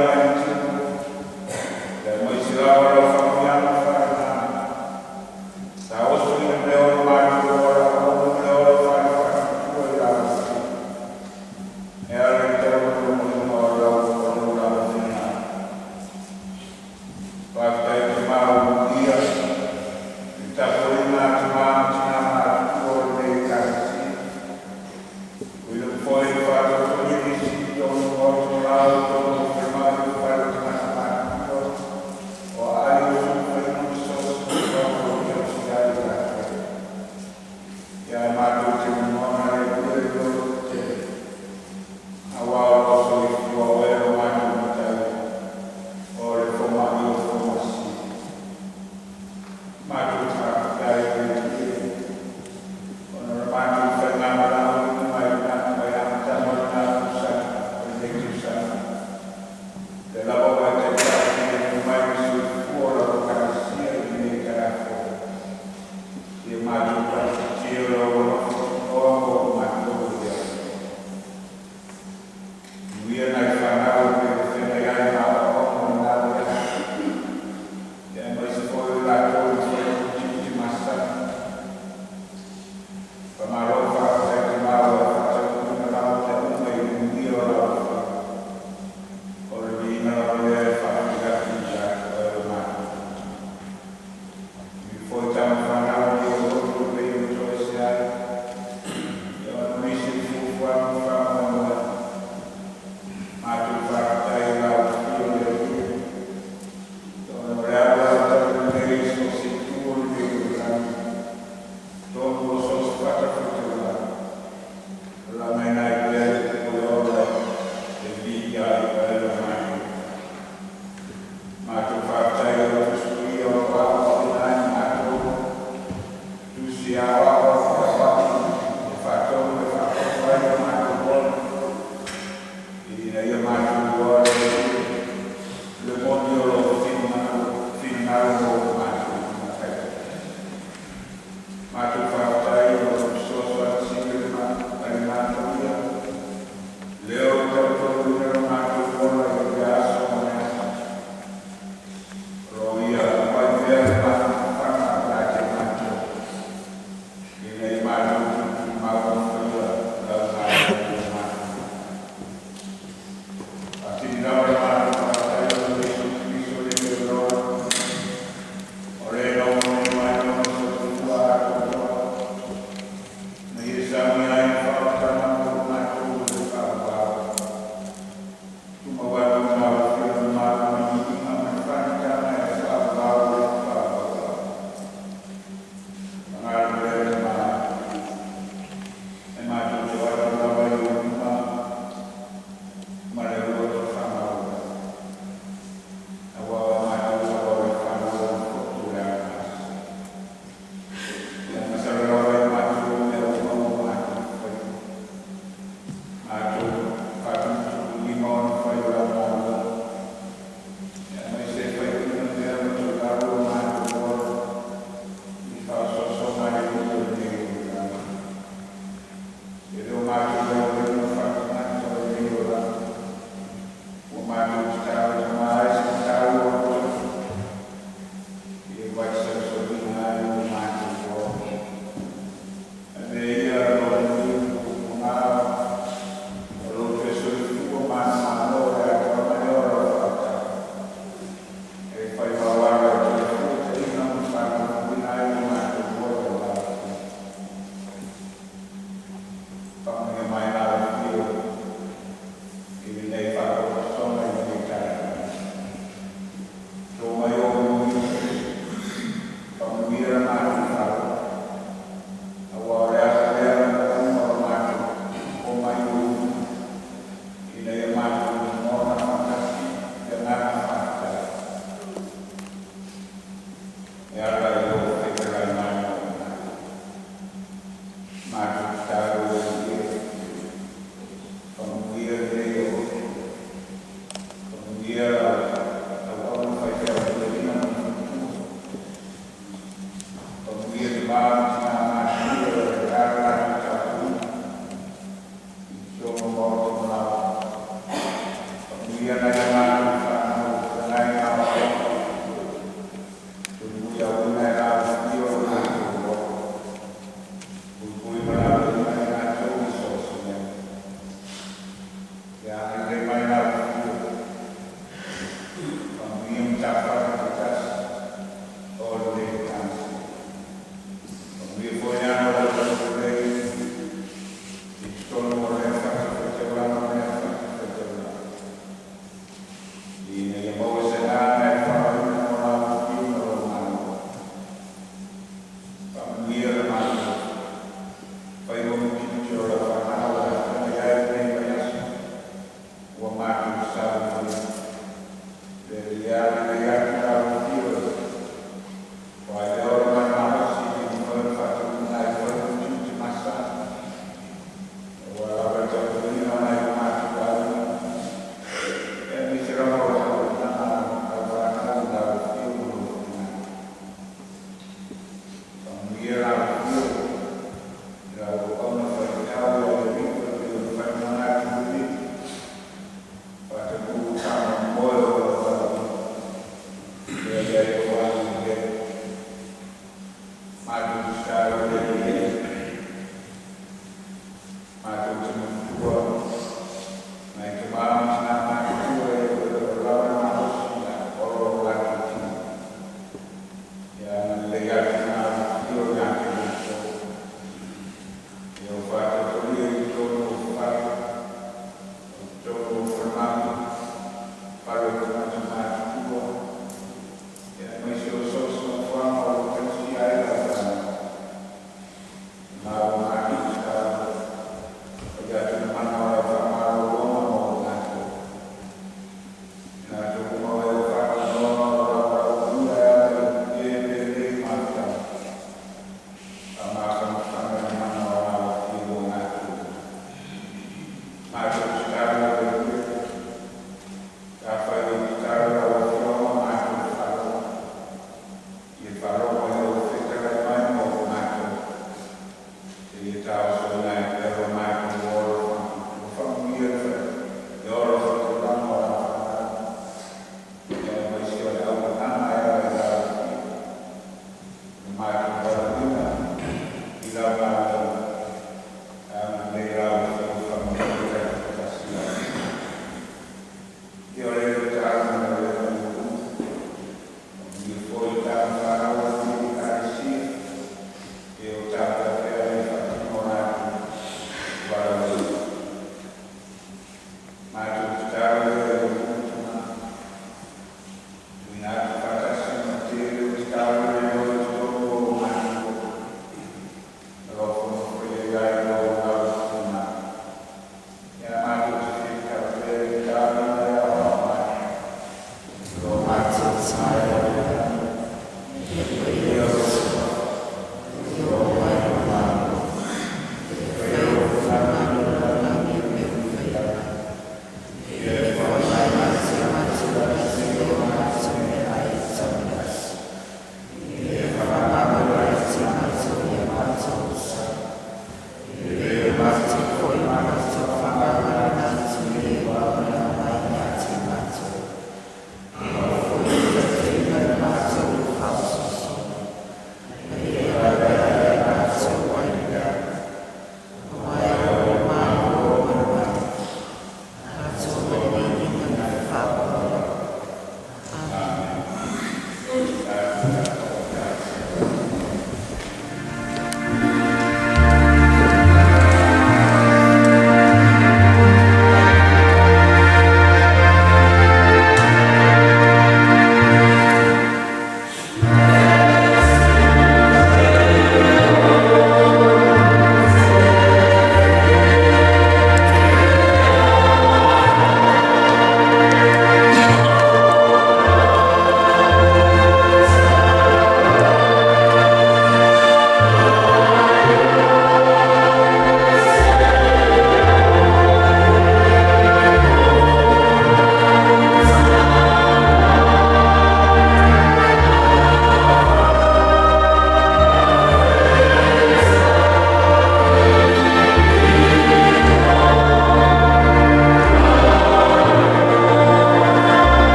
Mai le tino, aemaise lava lau faamanuiaga faaleagaga. Taosoina ma le ola malolo o lau auauna ma le ola faale-faatuatua i lau e ala i le taualomaina o lau o le ulaga faiga. Faafetai Tama ua mulia i le tapuaiga a tama ma tina matutua o lenei Ekalesia. Ua foi le faatoatoaina nisi i totonu o maota ma laoa i totonu o falemai ma fale o tagata matutua o aai o sulufaiga ma so o se tulaga ua tausia ai i latou. Ia ae matou te lagona le Atua i le lototetele, aua o loo soifua oe lo matou Matai, o le fomai o fomai sili. Matou te faafetai i le Atua ona o le matou faigamalaga mai mai le amataga o lena tausaga o lenei tausaga. Le lava ua e taitai filemu mai le soifua o lau Ekalesia i lenei taeao fou. Ia matou tautatia lou alofa tunoa mo matou i le aso. Manuia nai fanau e pei ona feagai ai ma aoaoga o lena vaiaso. Ia aemaise foi o latou e mafai ona utiuti masani. Faamalo faafetai Tama ua e faataunuuina lava mea uma i le manuia o lau afioga. O le viiga lava.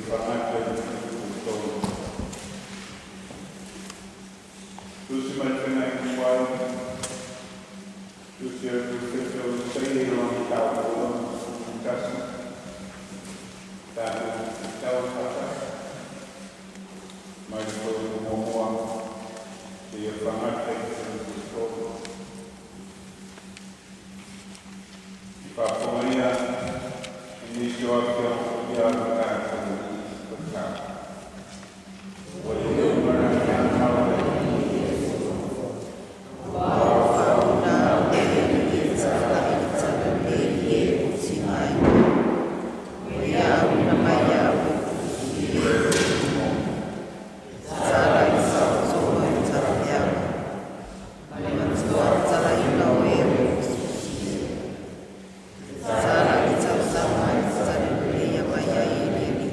Sa la i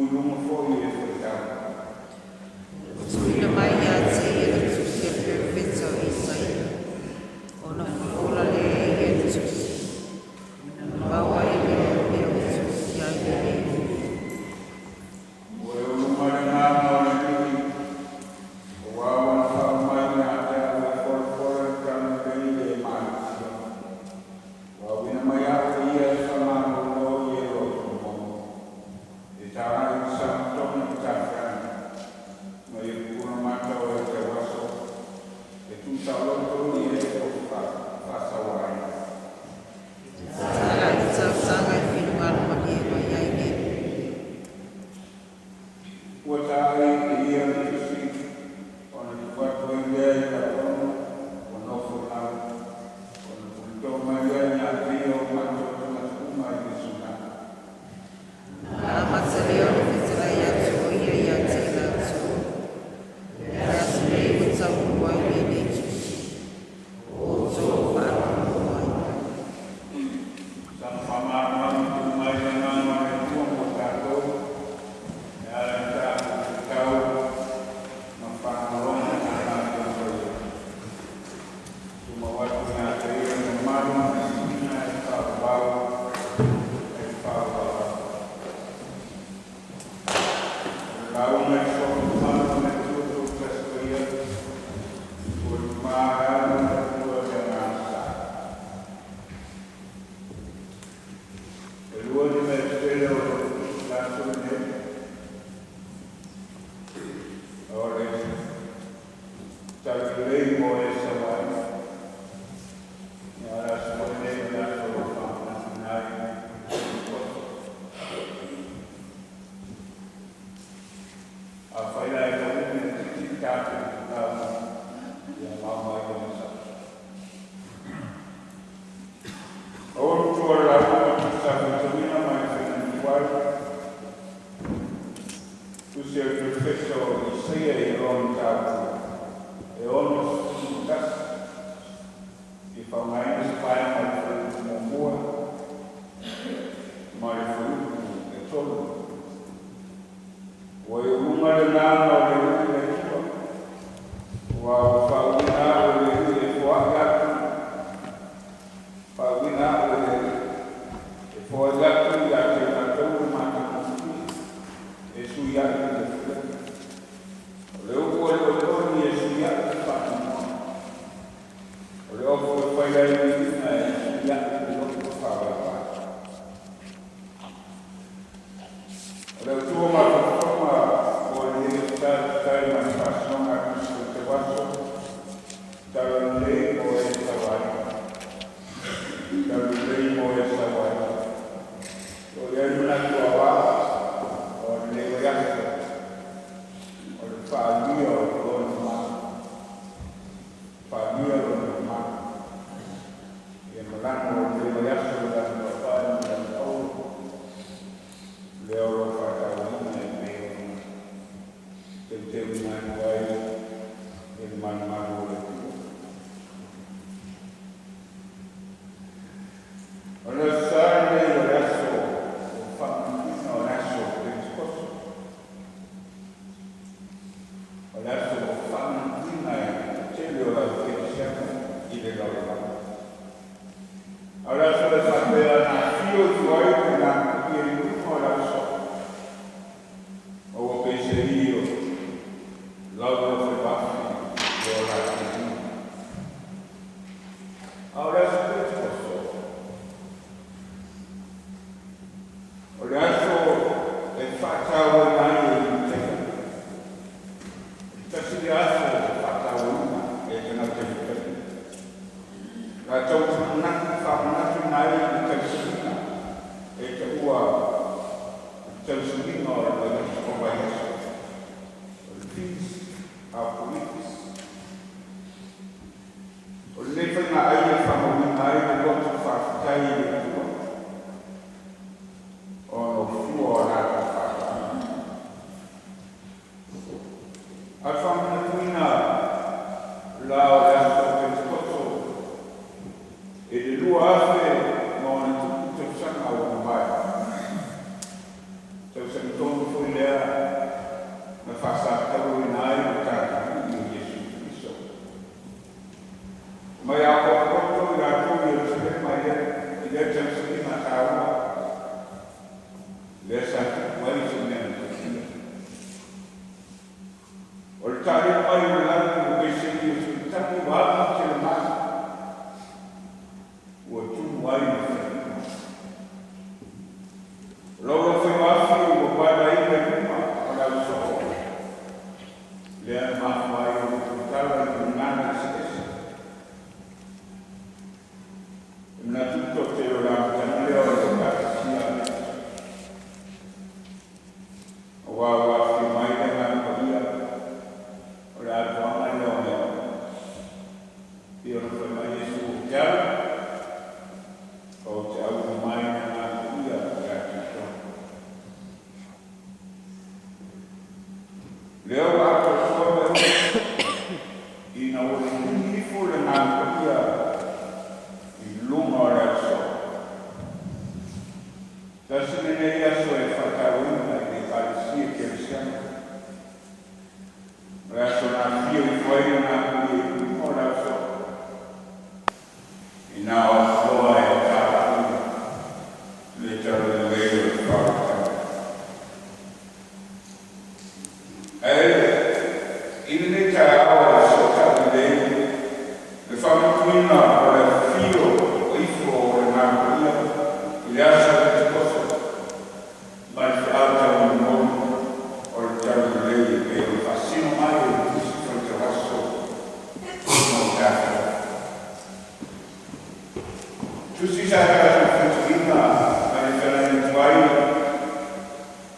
I luga foi e faitau. Ua tuuina mai ia te ia le tusi a le perofeta o Isaia, ona fofola lea e ia le tusi, ona maua ai lea o mea ua tusia ai lenei upu. Ua e uluga le agaga o le Alii, aua ua na faaumai ia te au e folafola le talalelei i le malotia. Ua auina mai au e ia e faamalolo i e loto momo, e tagai i le samatona i tafeaga, ma ia pupula mata o e tauaso, e tuusaoloto i e o faasauaina. Tatala i le tausaga e finagalo malie mai ai le Alii. Ua taai e ia le tusi, ona tuu atu ai lea i Arono, ua nofo i lalo, ona puleto mai lea ia te ia o mata o tagata uma i le sugaga. Na amata lea ona fetalai atu o ia ia te i latou, o le aso lenei ua taunuu ai lenei tusi, ua outou faalogologo ai. Saga faamalamalama tuu mai le agaga o le Atua mo tatou, e ala i tatou tatau ma faanologa na tatou faia. Tumau atu ia te ia le mamalu ma le siliga e faavavau, e faavavau. O le lauga i suafa mamalu o le Atua Toatasi Paia, Ua le Tama, le Alo ma le Atua le Agaga Sa. E lua ni mea tetele o lo o tutupu i le aso lenei. O le talalelei mo e sauaina. Ia o le aso foi lenei o le aso o lo o faamanatuina ai Pentekoso. Afai la e taui le titi tatou lauga, ia maumau ia masalo. Aua tua le lauga sa faitauina mai le faiga tuai. Tusi a le perofeta o Isaia i lona mataupu e 61. I faaaogaina se vaega o le fuaiupu muamua ma le fuaiupu e tolu. Ua i uluga le agaga o le Alii le Atua, aua ua faauuina au e le Alii e foai atu, faauuina au e le Alii, e foai atu ia te i latou le matagofie, e sui ai le lefulefu. O le upu a le olioli e sui ai le faanoanoa. O le ofo e fai ai le viiga e sui ai le loto faavaivai. O le autua mafaufauga o lenei aso tusa ai ma le faasinoga a Tusi o le Tauaso, talalelei mo e sauaina. Talalelei mo e sauaina. O i ai le manatu aoao o lenei vaiaso, o le faaalia o lona mamalu. Faaalia lona mamalu. Ia malaga o lenei vaiaso i lana paepae ma lana auro, lea o lo o faatauaina e pei ona teuteuina atu ai e le malumalu o le Atua. O le aso Sa lenei o le aso o faamanatuina o le aso o Pentekoso. O le aso o faamanatuina e tele o le au kerisiano i le lalolagi. A o le aso e faapea na afio ifo ai le Agaga Paia i luga o le ausoa. Ma ua peisei o laulofe vafi le o latou lima. A o le aso Pentekoso, o le aso e faatauaina ai e Iutaia. E tasi le aso e faatauaina e tagata Iutaia. Latou te manatu faamanatuina ai le tausaga e taua le tausaga o le vaiaso o vaiaso. O le Feast of Weeks. O lenei faiga ai e faamauina ai le loto faafetai i le Atua ona o fua o latou faatoaga. A le faamanatuina la o le aso o Pentekoso i le 2000+ tausaga ua mavae. Tausaga tonu foi lea. tali mai o le lagi ua peiseni e sui ua alu tele mai. Ua tumu ai le faiga. O lau faimafi ua palaina i luma o le ausoo. Lea e mafua ai o le tautala i gagana eseese. E manatu tote o le amataga lea o le Ekalesia a Iesu. Aua ua afio mai le Agaga Paia, o le atoaga lea o mea uma. Pei ona fai mai Iesu, ou te alu, ou te auina mai le Agaga Paia ia te outou. Lea ua atoatoa mea uma, ina ua liligi ifo le Agaga Paia i luga o le ausoo. Tasi lenei aso e faatauaina i le Ekalesia Kerisiano. O le aso na afio ifo ai le Agaga Paia i luga o le ausoo. Ina o atoa e tatou le talalelei o le faaolataga. Ae i lenei taeao o le sootaulelei, le faamanatuina o le afio ifo o le Agaga Paia i le aso o Petekoso ma le feau taumolimoli o le talalelei e pei ona faasino mai e le Tusi Faitau Aso mo tatou. Tusi sa tatou faitauina mai le fealai tuai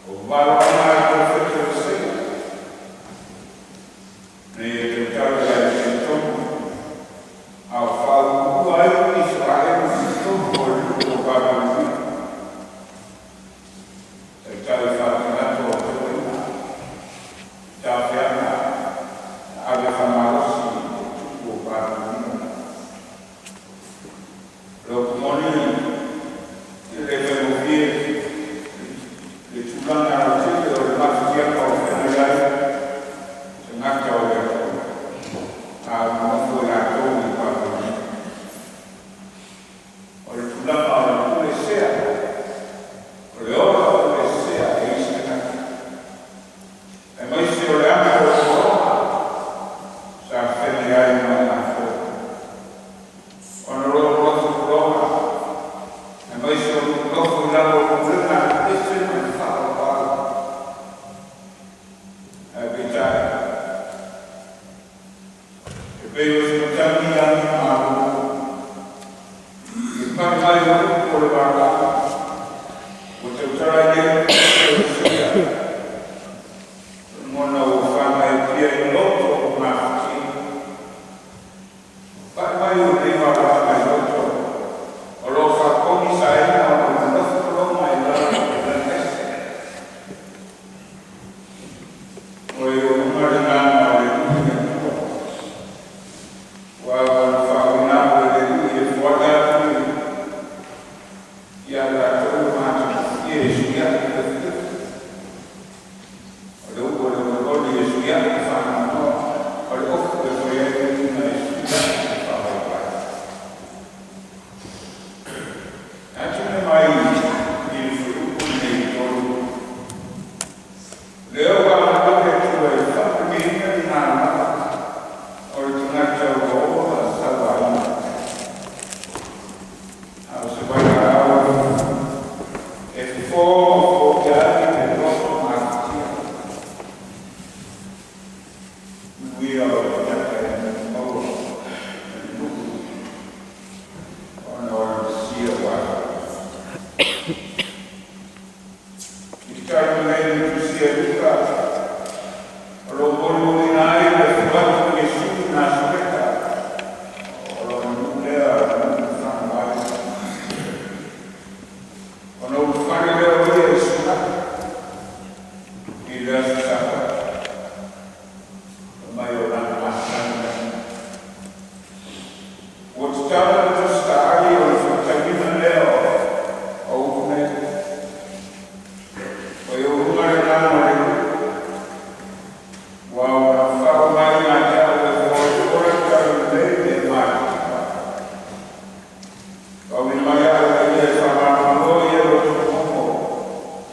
o valoaga a le Perofeta Isaia nei e tautala ia te tonu a o faauluulua ai Isaraelu i totonu o le nuu o Babilonia. Taitai faaletagata o tauaiga, taofiaga na ave faamalosi e tupu o Babilonia. O le upu moni, e le faigofie le tulaga lautele o le mafatiaga o feagai ai tagata o le atunuu a o nonofo i latou i Babilonia. O le tulaga o le pulesea, o le ola pulesea e isi tagata. Aemaise o le aga o le pologa sa feagai ai ma i latou. Ona o loo nofo pologa, aemaise o nofo i lalo o pulega ese ma le faaaloalo. Ae peitai, e pei o se matagi agi malolo i le pale mai o upu o le valaau ua tautala ai nei le Isaia, lagona ua faagaeetia i loto o mafatia. Pai mai o lenei valaauga i loto o lo o faakogisaina ona o le nofo pologa i lalo o pulega ese. O e uluga le agaga o le Alii le Atua. Ua ua na faauuina au e le Alii e foai atu ia latou matagofie e suiai le lefulefu. O le upu o le olioli e suiai le faanoanoa, o le ofu e fai ai le uiga e suiai le faavaivai. Atu mai i le fuaiupu lenei e 3. Lea ua agalelei le Atua e faamalieina le galuega o le tagata ua ola sauaina. A o se vailaau e fofo ma foia ai le loto mafatia. Manuia o le tagata e maua e le nuu ona o le Mesia ua alu. I le talalelei le Tusi a Luka, o lo o molimolina ai le afio atu o Iesu i Nasareta, o lona nuu lea o le nuu na fanau ai. Ona ulufale lea o ia i Sinai i le aso Sapatu, mai o lana masani. Ua tatala le Tusi Taali o le faitauina lea o upu nei. O e uluga le agaga o le Alii, ua ona fao mai ia te au e foafoa le talalelei me matitiva. Faauuina mai au e ia e faamalolo ia loto momo,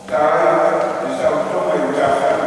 ta ai le saotoga i le tafai.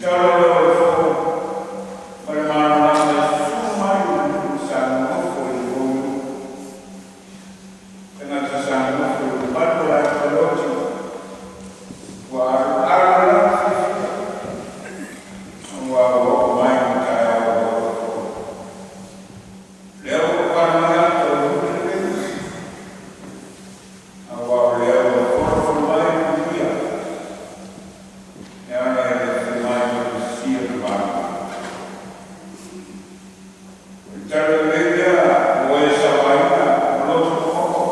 tala lea o le fou ma le malamalama e susu mai i le nuu sa nonofo i le tou tagata sa nonofo i le malu o le Aiga ua alualu la fiafia aua ua oo mai le taeao o le fou. Lea ua pale mai ata o le lelei, aua o lea ua folafolo mai le manuia e ala i le afio mai o le Mesia na valaauina. O le tala lelei lea ua e sauaina ma loto oooo.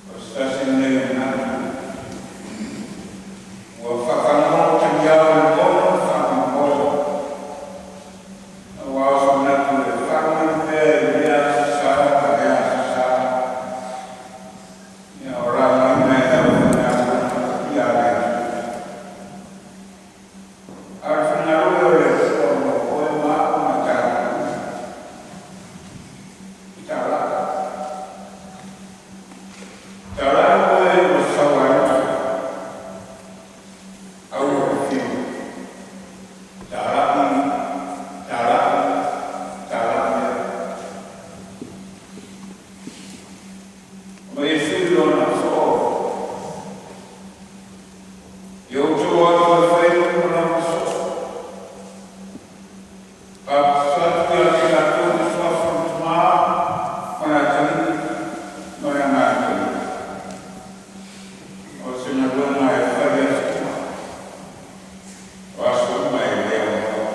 O se tasi lenei o manatu ua fafagogo tagiao i lagona ma faamoemoe, aua o se manatu e faalogoina pea i lea aso sa ma lea aso sa, ia o lagaina e le aufaigaluega paia a le Atua. A o le finagalo o le Atua mo oe ma au ma tatou uma, talai. Talai oe ua sauaina, aua le fiu. Talai, talai, talai mea. Ma Iesu i lona soo, ia outou o atu e fai upu ma lama soo. Faapitoa atu ia te latou i le suafa o le Tamā ma le Atalii ma le Agaga Paia. O se galuega e fai i aso uma, o aso uma e le aoaoa.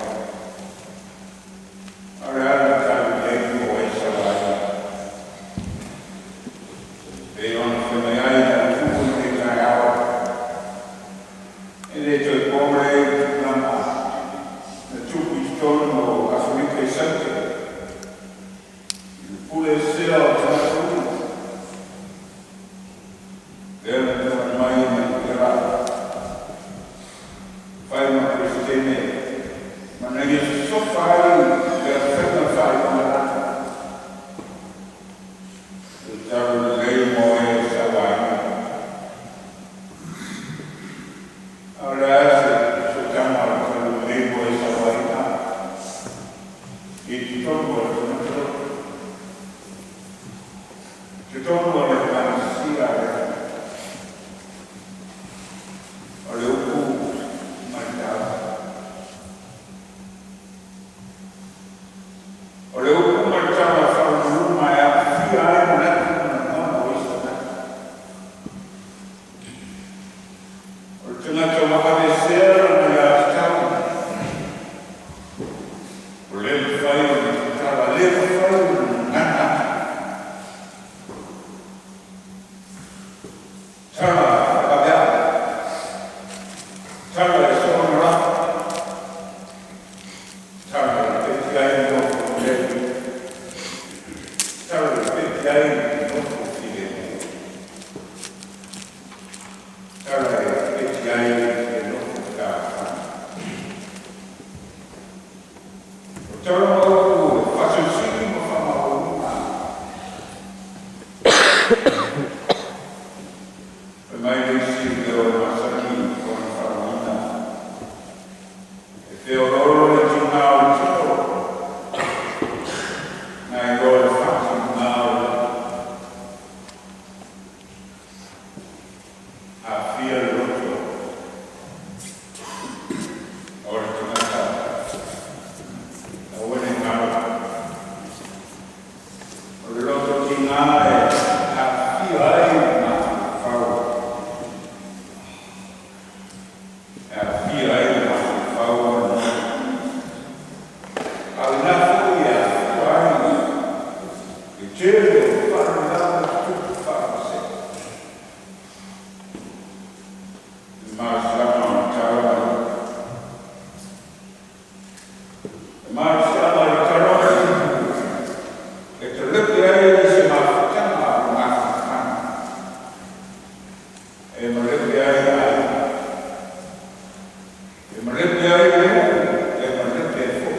A o le a le talalelei mo e sauaina. Pei ona fai mai ai le autu o lenei taeao, e le toe po lea i tulaga na tupu i totonu o Aferika i Saute, i le puleesea o tagata uma, lea na tulai mai e Mandela, fai ma Peresetene, ma na ia sosofa ai le faiga faailogalanu. Le talalelei mo e sauaina. A o le a se sootaga o le talalelei mo e sauaina i totonu o le tagata loto, totonu o le Ekalesia a le Atua? O le upu ma le tala. O le upu ma le tala faaumaluma e aafia ai manatu ma lagona o isi tagata. O le tagata ua aveesea lana aiatatau, o le mafai ona tatala, le mafai ona gagana atu. Tala faavaveao, tala e soona lafo, tala e peti ai le nofo lelei, tala e peti ai le nofo filemu, tala e peti ai le nofo fealofani. O tala ma upu e faaseusili ma faamaualuga. Fai mai le isi leo e masani ona faalogoina, e feoloolo le tiga o le tino, nai lo le faatiga o le loto. Aafia le loto o le tagata, aua ne i galo. O le loto tiga e aafia ai le mafaufau, e aafia ai le mafaufau o le loto. A o lena foi e afua ai le tele o faalavelave tutupu faafuasei. Le malosiaga o le tala ma le upu. Le malosiaga o le tala ma le upu e talepe ai se mafutaga o le mafanafana, e malepe ai aiga, e malepe ai le nuu, e malepe ai foi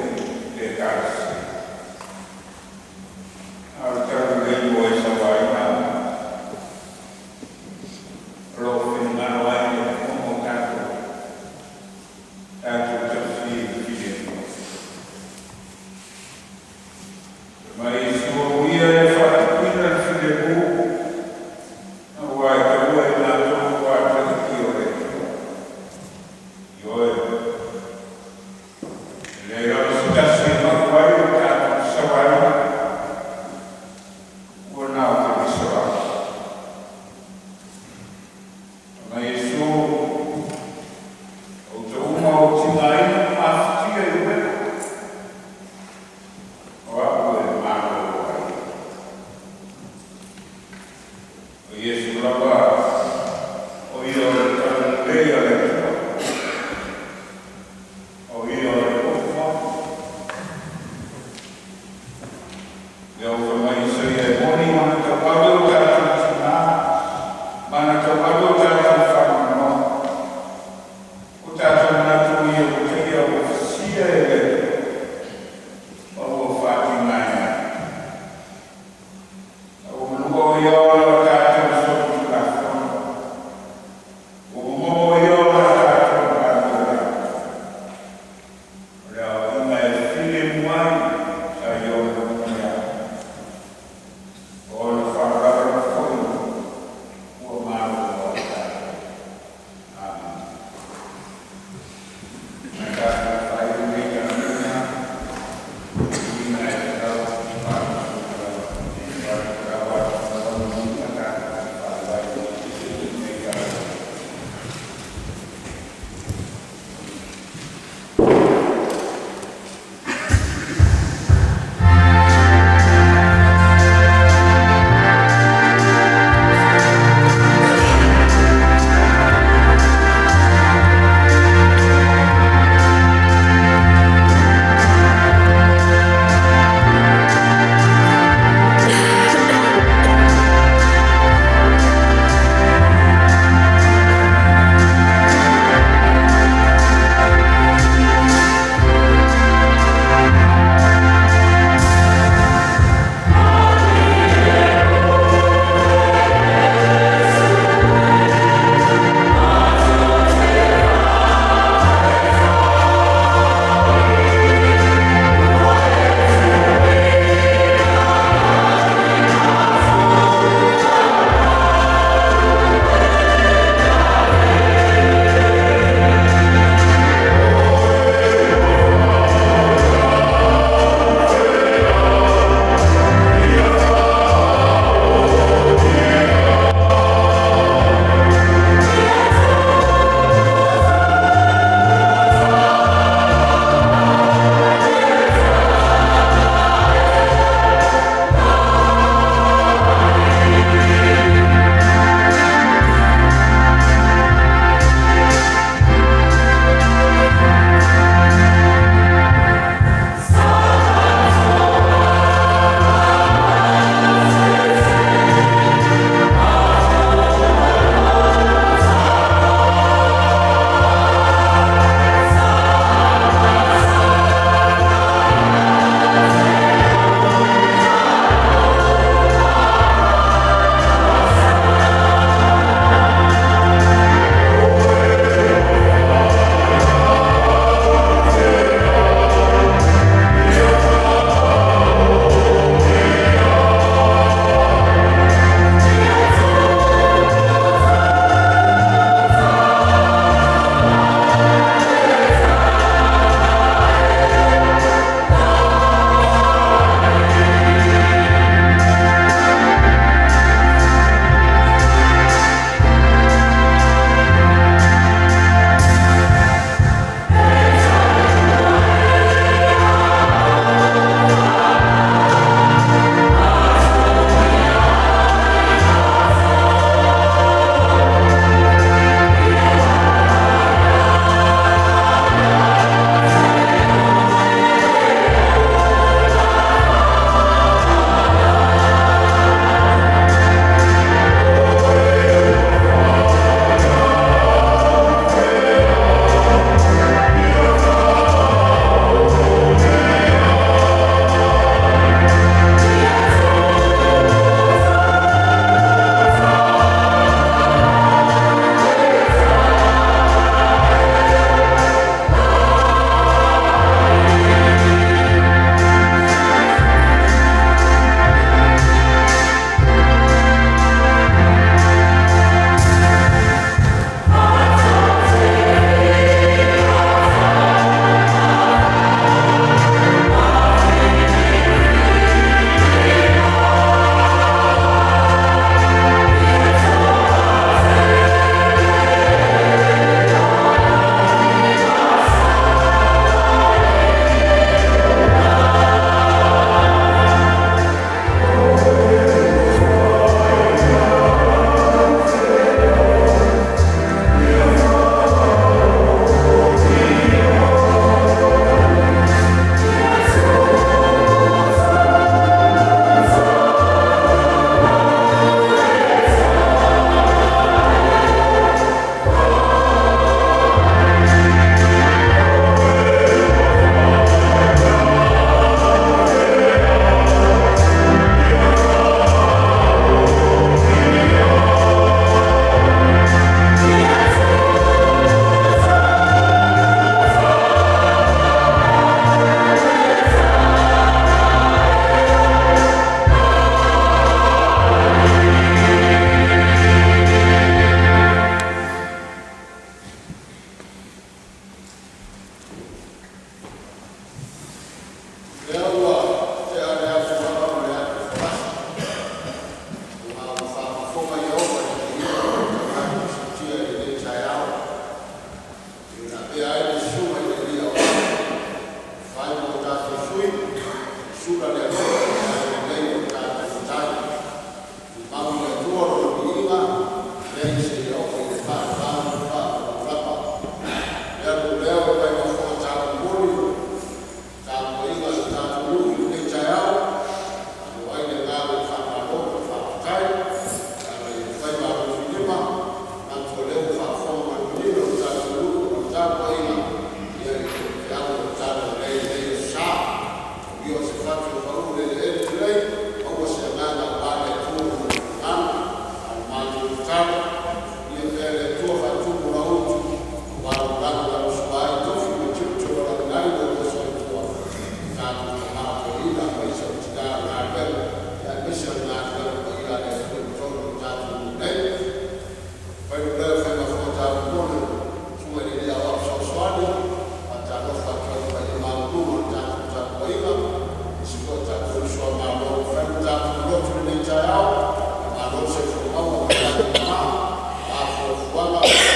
le Ekalesia. A o le talalelei mo e sauaina, o lo o finagalo ai le Atua mo tatou. agalelei a le Atua. O ia o le upu moni. Lea ua fai mai Isaia, e moni ma na tauave o tatou tina, ma na tauave o tatou faanoanoa. O tatou manatu ia ua taia ua fasia e le Atua, ma ua faatigaina. A ua manua o ia ola o tatou solitulafono. Ua momomo ia o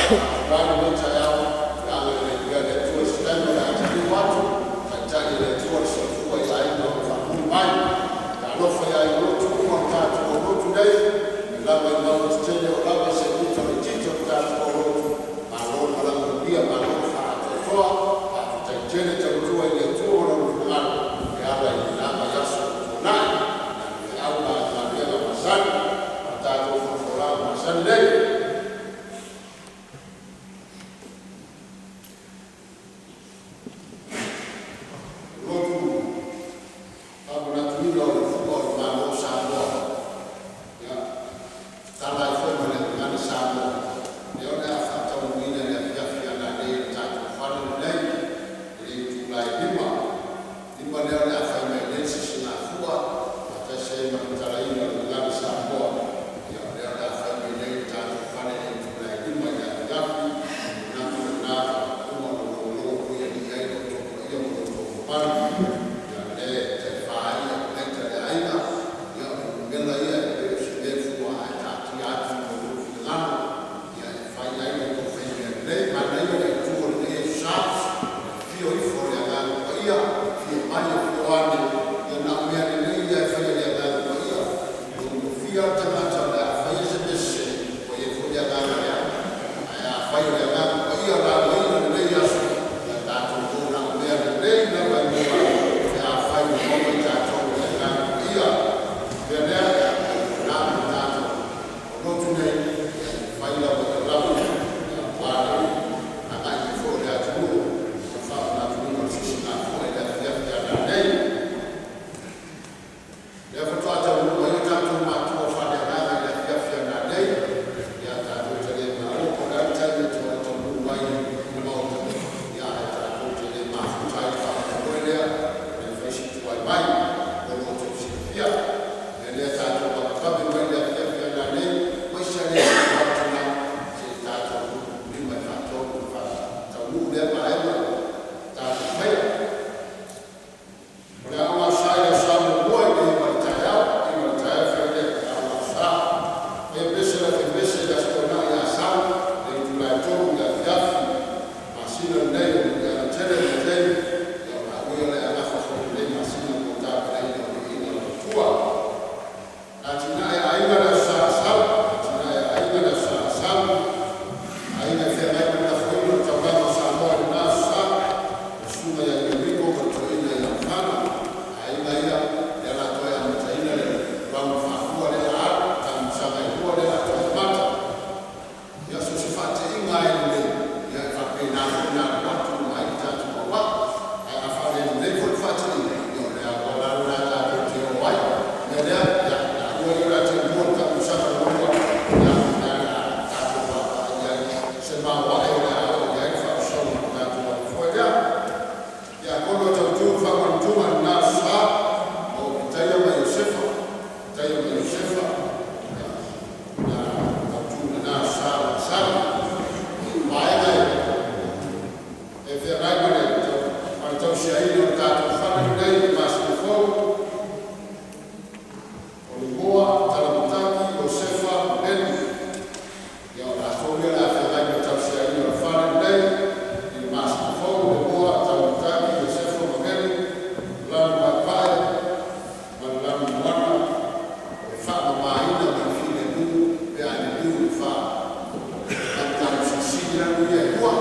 Faatuai lenei taeao, ia agalelei pea le Atua i se taimi o le a taliu atu, taitai e le Atua le soifua i aiga o lo o faamuli mai. Talofa i aiga lotu uma o le tatou aulotu nei, mai lava i mauga tetele oo lava i se pito itiiti o le tatou aulotu, malo le malaga manuia, malo le faatoatoa, faafetai tele tautua i le Atua ma Lona finagalo e ala i lena vaiaso ua tuanai i feau ma galuega masani a le tatou folafolaga masani nei. Lotu Faamanatuina o le Fua o le Malo o Samoa, ia, e tatala ai foi ma le gagana Samoa, lea o le a faataunuuina i le afiafi a nanei i le tatou fale lenei i le itula e 5:00. O le 5:00 lea o le a fai mai ai nei le sisigafua faatasi ai ma le tatalaina o le Gagana Samoa. Ia o lea o le a fai mai nei i le tatou fale i le itula e 5:00 i le afiafi. O le manatu lena, ua uma ona logologo foi alii ai lo outou paia ma lo outou mamalu. Ia o lea e taifa ai le aupeleita le aiga. Ia o le numera ia e pei o se mea e fua ae taatia atu i lo outou finagalo e fai ai lo outou fai mea lelei. Manaia le autu o lenei Aso Sa, o le afio ifo o le Agaga Paia, afio mai afio ane. Ia na o mea lelei lava e fai e le Agaga Paia. E lomilofia le tagata o le a faia se mea sese ua i ai foi le agaga leaga. Ae afai o le Agaga Paia o le a aluaina i lenei aso, ia tatou o na o mea lelei lava e maua ai pe afai ua maua i tatou e le Agaga Paia. O le mea lea, o le tatou lotu nei, ia fai lava ia lava aua le agai mai foi o le atunuu mo le faamanatuina o le Sisigafua i le afiafi a nanei. Lea faatoa taunuu mai o tatou matua faaleagaga i le afiafi a nanei. Ia tatou te le maua po o le a le taimi e taunuu mai ai i le Maota, ae tatou te le mafuta ai i le faamoemoe lea e fai si tuai mai mo lo outou silafia. O le mea lea, tatou vavevave mai i le afiafi a nanei, aemaise lava le tina se i tatou lima e faatolu ona faataunuu lea vaega ua tatou faia. O le Aoga Aso Sa i le aso Sa muamua i le 9:00 i le taeao, 9:00 i le taeao e fai ai le Aoga Aso Sa. E faia pese a le aufaipese i le Aso Toonai Asau i le itula e 3:00 i le afiafi. O le masina lenei o manuiaga tele lenei, o laua ia o le a nafa foi ma lenei masina mo le tapenaina o le Viiga o le Atua. Atinae a Aiga le Aso Sa Asau, Atinae a Aiga le Aso Sa Asau. Aiga e feagai ma le tafoaina o le taulaga o Samoa i lena Aso Sa, o le Susuga ia Ioriko ma le Toeaina ia Lefaga. Aiga ia lea o le a toe amataina le round faalua lea o le a alu, taamilosaga e lua lea o le a toe amata. Ia so o se faateiga lava e lelei, ia e faapena foi ona alu atu uma ai le tatou auvaa. Ae a faalelelei foi le faateiga, ia o le auala lava lena tatou te o ai. O le mea lea, ia taua ia o le a teumua i le taamilosaga lona lua, ia o lea o le a tatou vaavaai i ai i se maoae o le a oo i ai le faasoa o le tatou alafua lea. Tiakono Toeaina ma faamanutuga i lena Aso Sa, o Pitaia ma Iosefa, Pitaia ma Iosefa na tautu i lena Aso Sa masani. Vaega e feagai ma le tausiaina o le tatou fale lenei i le masina fou, o Lemoa, Talamataki, Iosefa ma Meli. Ia o latou ia o le a feagai ma le tausiaina o le fale lenei i le masina fou: Lemoa, Talamataki, Iosefa ma Meli. O Lalovaevae ma le Lanumoana e faamamaina ma le filemu pe a liliu i le Faamatai Silisili anu ia e lua.